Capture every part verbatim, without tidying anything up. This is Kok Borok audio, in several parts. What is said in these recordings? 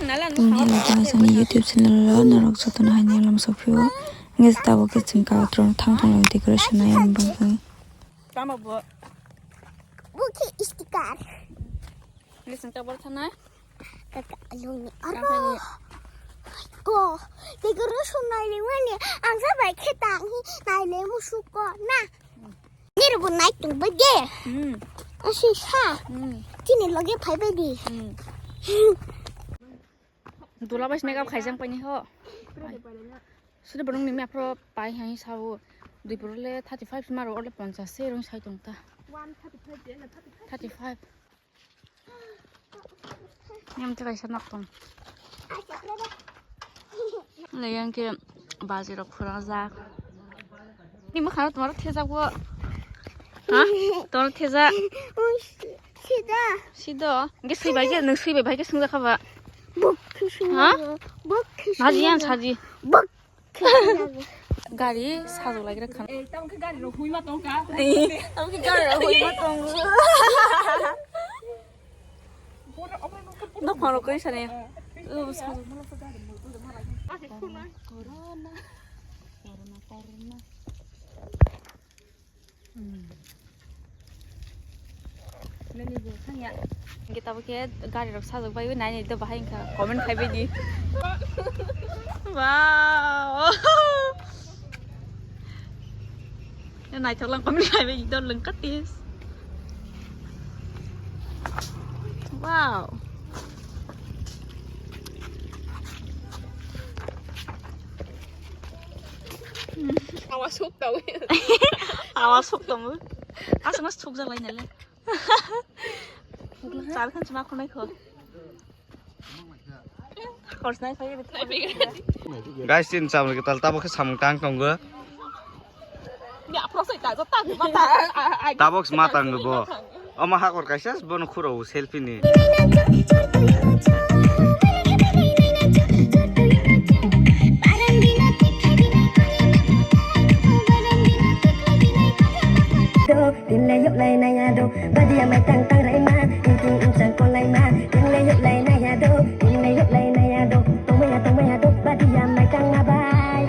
Nala no Ang khawa hino khawa khe chini YouTube channel o norok jotono haino lam sokphio. Nge tabuk khe chwng kautro thang thang decoration nai ang bagwi. Tamo bo. Bukhi sticker. Nge chwng tabuk thanai. Kaka aluni aro. Ko decoration nai le wani ang sa bai khe tang hi nai le musuko na. Nirbo nai tong bai de. Hmm. Asi sa. Hmm. Chini loge phai bai di. Hmm. Dula bai makeup khaijang paini ho. Sini borong ni mapro pai hai sao. Dui borok le thirty five maro ole ponchas se rong sai tong ta. Thirty five. Yang te kaisa nok tong. Le yang ke baji rok phura jak. Ni mokha no tomar thejak bo. Ha? Tomar thejak. Sida. Sido. Nge sui bai ke, nung sui bai bai ke sung jakha ba. Bok. Ha? Bok. Naji yan saji. Bok. Gari sajok lai gra khan. Eh, tamo khe gari rok hui ma tong ka. Eh, tamo khe gari rok hui ma tong. Dophano koi sani. Oh, sajok. Corona, corona, corona. Hmm. Nini bo thangya. Hingke tabuk khe gari rok sajak bai naini do bahai wngkha comment khai bai di. Wow. Naithok lang comment khai bai di do lwngkha tis. Wow. Awa suk tau. Awa suk tau. Asa mas suk jalai nale. Char khan chuma khonai kho. Korsnai phai. Guys, tin samung kwtal tabuk khe samung tang tongo. Ni aphro sai ta, ta, ta, ta, ai, ai, Tabok ma tang bo. Omo hakor kaisa bono khuro selfie ni. Tinle yok lai naya do, badia mai tang tang rai ma, ting ting insang kolai ma, tinle yok lai naya do, tinle yok lai naya do. Tongmaya, tongmaya, dok badia mai tangma bai.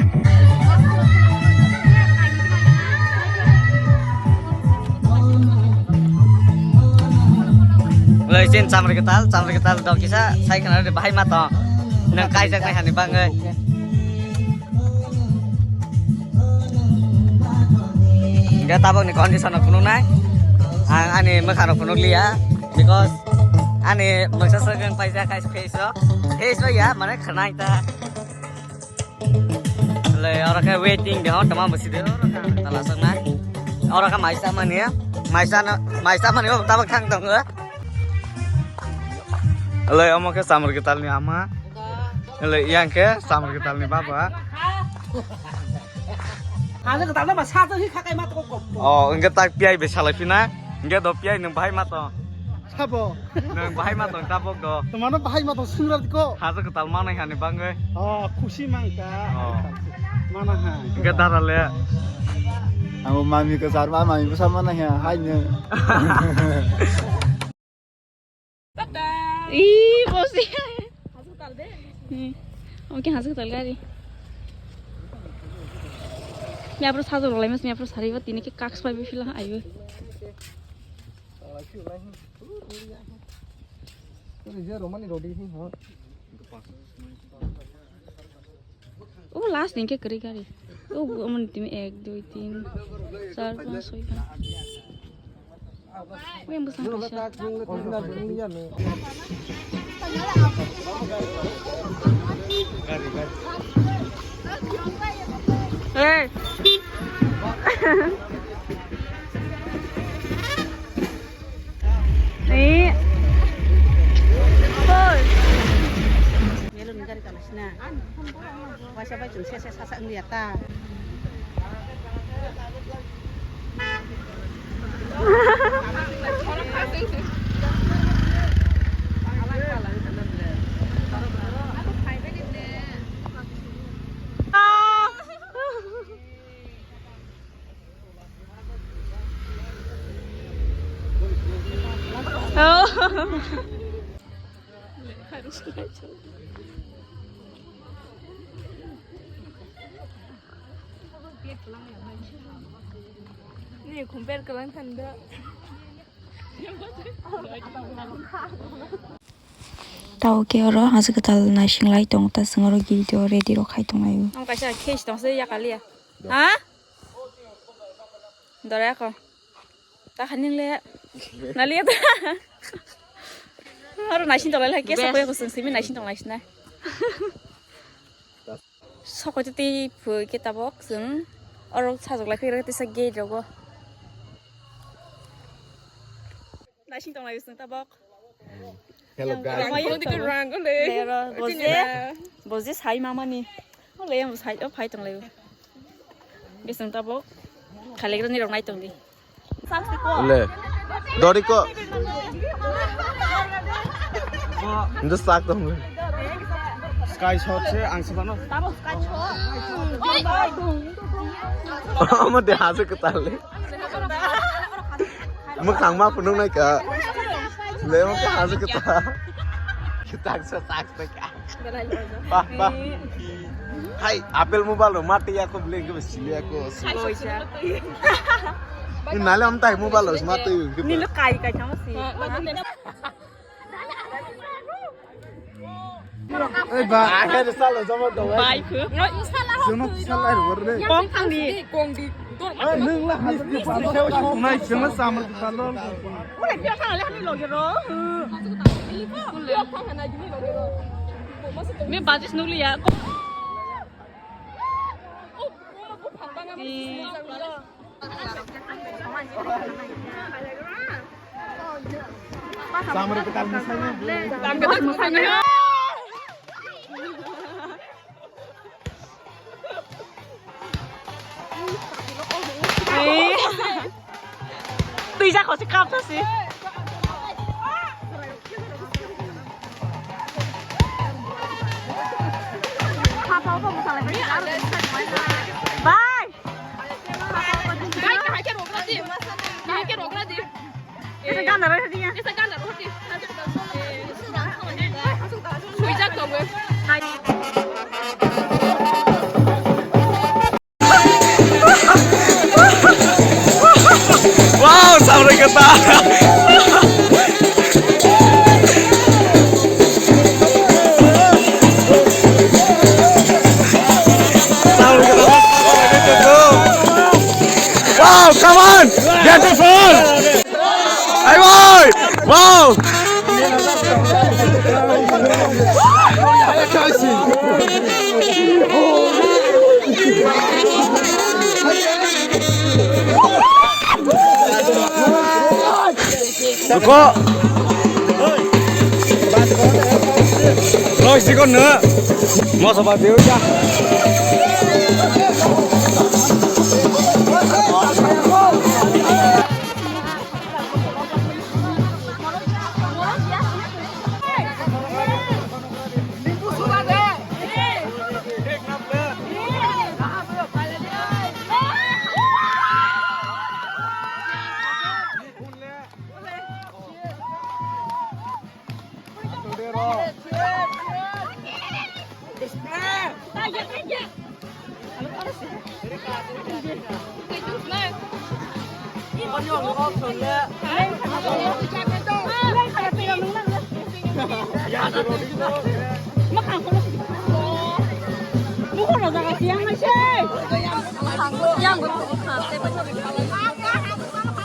Oi, sin chamri kwtal, chamri kwtal dok kisa sai khana de bahai ma tong. Nang kaijak nai hani bangwi. Hingke tabokni condition rok phunuknai. Ang ani mwkhang rok phunukliya, because ani mungsa swkang paijak kaisa face o. Face o ya, mane khwnai ta. Le, oro khe waiting de, hor tama bwswi de, oro khe tala soknai. Oro khe maisa mani, maisa no, maisa mani o tabok thang tongo. Le, omo khe chamri kwtalni ama. Le, yang khe chamri kwtalni baba. Hano kwtal ma sa to hi khakai ma to kok. Oh, hingke tak piyai be salai phina. Hingke do piyai nwng bahai ma to. Sabo. Nwng bahai ma tong tabok do. Tomano bahai ma tong sungra ko. Haja kwtal manai hani bangwi. Oh, khusi mangka. Oh. Mana ha. Hingke dara le. Amo mami ko sarma, mami ko sarma na ha, hai ne. Ih, bosi. Hmm. Oke, hasil tal gari. Ni apro sajor lai mas, ni apro sari ba tini ke kaks pai bi phila ayo. O last ni ke kwrwi gari. O, omo ni timi ek, dui, tin, char, panch, soi khan. O yang bwsang kaisa. Hey. Eh. Four. Melo ni gari kalasina. Waisa bai chwng se se sasa wngya ta. Oh. Ni compare kalang thanda. Tao ke oro haja kwtal naising lai tongo, ta chwng oro gate o ready rok khai tong laio. Ang kaisa case tong se yakaliya. Ha? Dore ako. Ta khaning le. Naliya ta. Oro naising tong lai ke sa ko sing simi naising tong lai sina. Sokoi tei phu ke tabok chwng oro sajwk lai khe tisa gate rogo. Naising tong lai chwng tabok. Hello, guys. Rang, rang, rang, rang, rang. Lero, boje, boje sai mamani. Ole, sai, o phai tong lai. Bising tabok. Khalegrani rok nai tong di. Le. Dori ko. Just sak tong. Sky shot se ang sebano. Tabok sky shot. Omo de haje kwtal le. Mwkhang ma phunuk nai ka. Le mo ka hasu kita. Kita sa tak tak. Bah bah. Hai apple mobile lo mati ya ko beli ke besi ya ko. Nale am tai mobile lo mati. Ni lo kai kai tamo si. Ei ba. Akhir salo jama dawai. Bai khu. Jono sala rwar de. Kong thang di. Kong di. Ei nung la has di ba. Nai jono samar di ba lol. Ule pia thang le hani loge ro. Pia thang hana gini loge ro. Me batis nuli ya. Samar kita misalnya. Twi jak hosi kap thasi. Bye. Bai, kahai khe rogra di. Kahai khe rogra di. Esa ganda roh dia. Esa ganda roh dia. Sujak kamu. Wow, sampai kata. Wow, come on! Beautiful! Hey boy! Wow! Duko. Loi sikon no. Moso ba diu ja.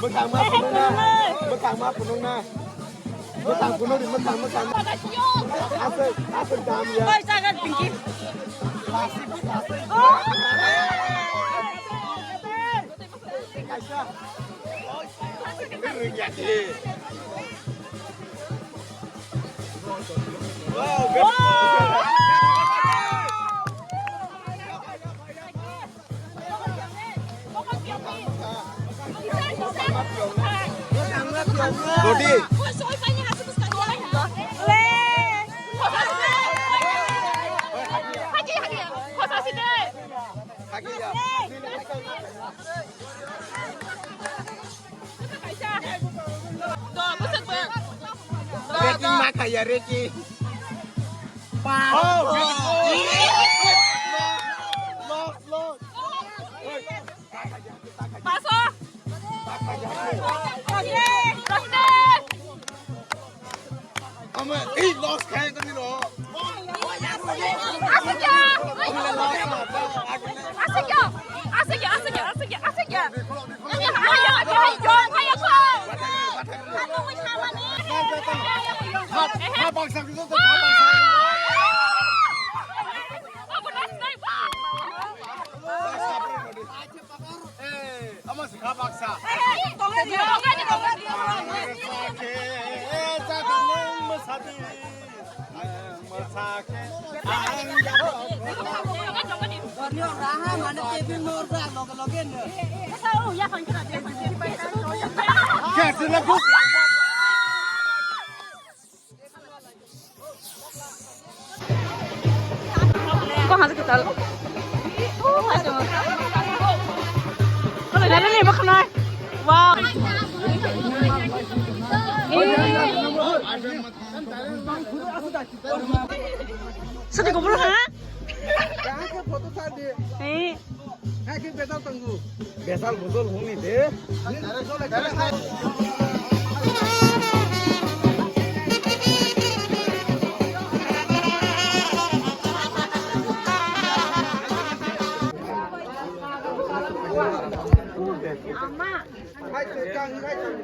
Bwkhang ma phunukna, bwkhang ma phunukna. Mwkhang kuno di mwkhang, mwkhang. Aswk, aswk dam ya. Bai jaga tingki. Kaisa. Wow. Roti. Reki ma khaya, Reki. Lost, lost. Paso. Ama, ei, lost khai tani ro. Asik ya. Asik ya. Asik ya, asik ya, asik ya, asik ya. Ayo, ayo, ayo, ayo, ayo, ayo. Hat, hat baksa, hat baksa. Hey, ama sikha baksa. Raha mane table norja loge loge no. Kok hasil kita? Oh, ada. Kalau ada nih, makan nih. Wow. Sini kumpul, ha? Photo tadi. Eh. Hai, ki besal tanggu. Besal busal huni de. Ama. Hai, kang, hai, kang.